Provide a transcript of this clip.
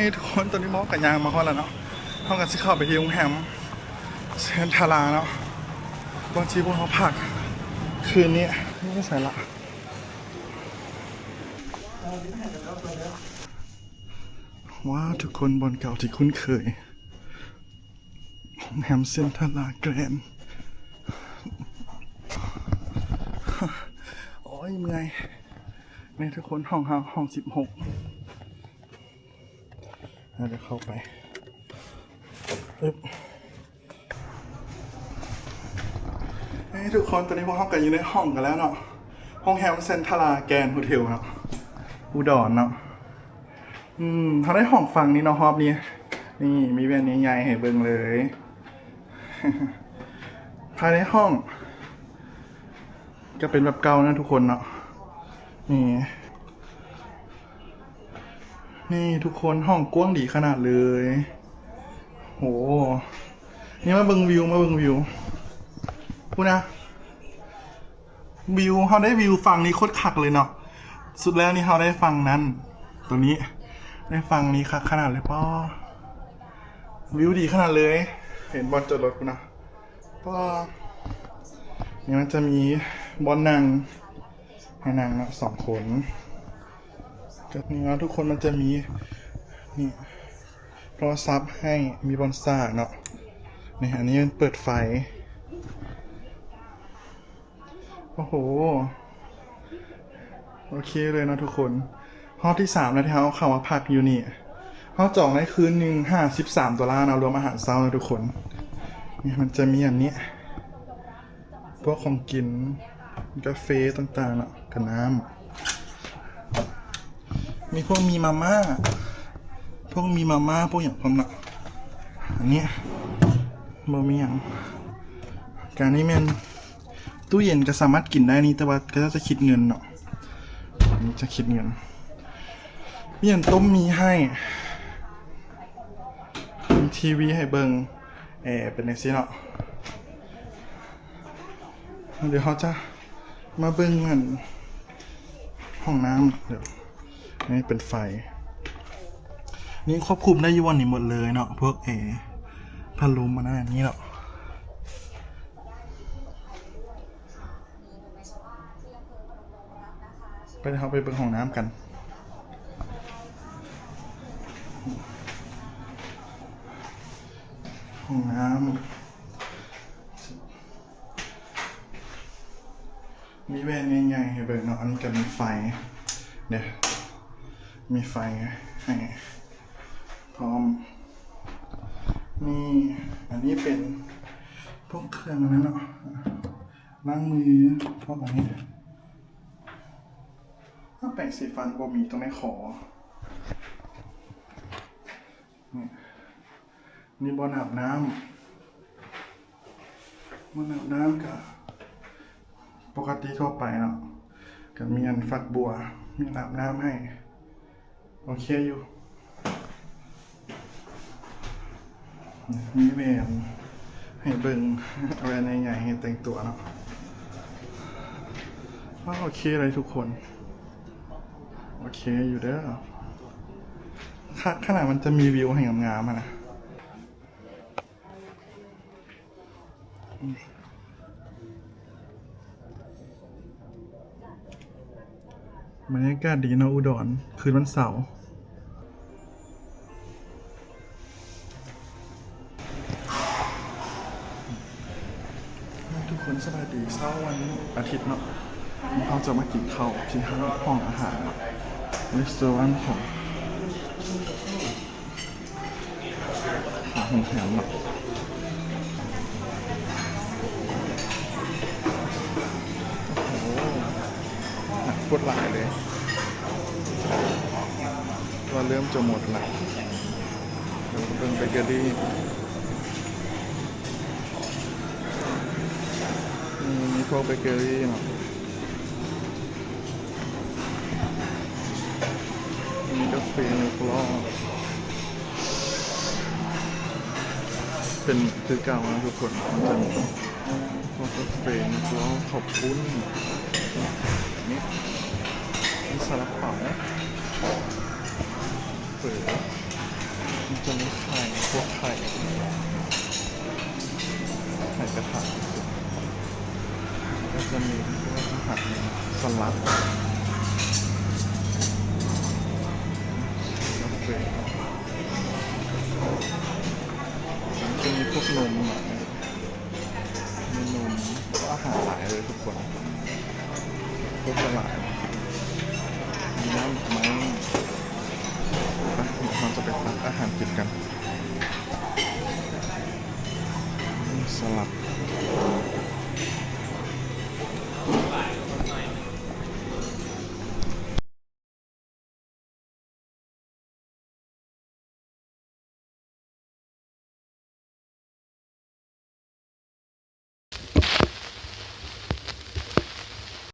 ນີ້ທຸກຄົນ ຕອນນີ້ເຮົາກະຍ່າງມາຮອດແລ້ວເນາະ. ເຮົາກະຊິເຂົ້າໄປທີ່ໂຮງແຮມເຊັນທາລາເນາະ ບ່ອນທີ່ພວກເຮົາພັກຄືນນີ້. ນີ້ໄປໃສລະ? ວ້າວ ທຸກຄົນ ບ່ອນເກົ່າທີ່ຄຸ້ນເຄີຍ ໂຮງແຮມເຊັນທາລາແກຣນ. ໂອ້ຍ ເມື່ອຍ. ນີ້ທຸກຄົນ ຫ້ອງເຮົາ ຫ້ອງສິບຫົກ. ເຮົາຈະເຂົ້າໄປ. ອຶບ ນີ້ທຸກຄົນ ຕອນນີ້ພວກເຮົາກະຢູ່ໃນຫ້ອງກັນແລ້ວເນາະ. ໂຮງແຮມເຊັນທາລາແກຣນໂຮເທວເນາະ ອຸດອນເນາະ. ອືມ ເຮົາໄດ້ຫ້ອງຝັ່ງນີ້ເນາະ ຮອບນີ້. ນີ້ ມີແວ່ນໃຫຍ່ໆໃຫ້ເບິ່ງເລີຍ. ພາຍໃນຫ້ອງກະເປັນແບບເກົ່ານະທຸກຄົນເນາະ. ນີ້ ນີ້ທຸກຄົນ ຫ້ອງກວ້າງດີຂະໜາດເລີຍ. ໂຫ ນີ້ມາເບິ່ງວິວ ມາເບິ່ງວິວ ພຸ້ນນະ. ວິວ ເຮົາໄດ້ວິວຝັ່ງນີ້ໂຄດຄັກເລີຍເນາະ. ສຸດແລ້ວນີ້ເຮົາໄດ້ຝັ່ງນັ້ນ ໂຕນີ້ ໄດ້ຝັ່ງນີ້ຄັກຂະໜາດເລີຍ. ປ້າ ວິວດີຂະໜາດເລີຍ. ເຫັນບ່ອນຈອດລົດພຸ້ນນະ. ປ້າ ນີ້ມັນຈະມີບ່ອນນັ່ງໃຫ້ນັ່ງເນາະ ສອງຄົນ. ກະນີ້ເນາະທຸກຄົນ ມັນຈະມີນີ້ ໂທລະສັບໃຫ້ ມີບ່ອນຊາດເນາະ. ນີ້ ອັນນີ້ມັນເປີດໄຟ. ໂອ້ໂຫ ໂອເຄເລີຍເນາະທຸກຄົນ. ຮອບທີສາມແລ້ວທີ່ເຮົາເຂົ້າມາພັກຢູ່ນີ້. ເຮົາຈອງໄດ້ຄືນໜຶ່ງຫ້າສິບສາມໂດລາເນາະ ລວມອາຫານເຊົ້າເນາະທຸກຄົນ. ນີ້ມັນຈະມີອັນນີ້ ພວກຂອງກິນ ກາເຟຕ່າງໆເນາະ ກະນ້ຳ. ມີພວກມີມາມ່າ ພວກມີມາມ່າ ພວກຫຍັງພ້ອມເນາະ. ອັນນີ້ບໍ່ມີຫຍັງ. ການນີ້ແມ່ນ ຕູ້ເຢັນກະສາມາດກິນໄດ້ນີ້ ແຕ່ວ່າເຂົາເຈົ້າຈະຄິດເງິນເນາະ ອັນນີ້ຈະຄິດເງິນ. ມີອັນຕົ້ມໝີ່ໃຫ້ ມີທີວີໃຫ້ເບິ່ງ ແອເປັນຈັ່ງຊີ້ເນາະ. ດຽວເຮົາຈະມາເບິ່ງອັນຫ້ອງນ້ຳ. ດຽວ ນີ້ເປັນໄຟ ນີ້ຄວບຄຸມໄດ້ຢູ່ບ່ອນນີ້ໝົດເລີຍເນາະ ພວກແອ ພັດລົມ ອັນນັ້ນອັນນີ້ເນາະ. ໄປ ເຮົາໄປເບິ່ງຫ້ອງນ້ຳກັນ. ຫ້ອງນ້ຳ ມີແວ່ນໃຫຍ່ໆໃຫ້ເບິ່ງເນາະ. ອັນນີ້ກະມີໄຟເດ້ ມີໄຟໃຫ້ພ້ອມ. ນີ້ ອັນນີ້ເປັນພວກເຄື່ອງນັ້ນເນາະ ລ້າງມື ພວກອັນນີ້. ແປງສີຟັນບໍ່ມີ ຕ້ອງໄດ້ຂໍ. ນີ້ ນີ້ບ່ອນອາບນ້ຳ ບ່ອນອາບນ້ຳກະປົກກະຕິທົ່ວໄປເນາະ. ກະມີອັນຝັກບົວ ມີອາບນ້ຳໃຫ້ ໂອເຄຢູ່. ມີແວ່ນໃຫ້ເບິ່ງ ແວ່ນໃຫຍ່ໆໃຫ້ແຕ່ງຕົວເນາະ. ໂອເຄເລີຍທຸກຄົນ ໂອເຄຢູ່ເດີ. ຂະໜາດມັນຈະມີວິວໃຫ້ງາມໆຫັ້ນນະ. ບັນຍາກາດດີເນາະ ອຸດອນ ຄືນວັນເສົາ. ທຸກຄົນສະບາຍດີ ເຊົ້າວັນອາທິດເນາະ. ເຮົາຈະມາກິນເຂົ້າທີ່ຮ້ານ ຫ້ອງອາຫານເນາະ ເຣສໂຕຣານຂອງ ຂອງໂຮງແຮມເນາະ. ໂອ້ໂຫ ໜັກໂຄດຫຼາຍເລີຍ ວ່າເລີ່ມຈະໝົດລະ. ເບິ່ງເບເກີຣີ ມີພວກເບເກີຣີເນາະ. ມີກາເຟໃນກະລໍ ເປັນຄືເກົ່ານະທຸກຄົນ. ມັນຈະມີພວກກາເຟໃນກະລໍ ເຂົ້າປຸ້ນ ນີ້ ມີຊາລາເປົາ ເຝີ. ຈະມີໄຂ່ ພວກໄຂ່ ໄຂ່ກະທະ ກໍຈະມີພວກອາຫານ ສະຫຼັດ ກາເຟ ຈະມີພວກນົມ ມີນົມ ອາຫານຫຼາຍເລີຍທຸກຄົນ ຄົບຫຼາຍ ມີນ້ຳດອກໄມ້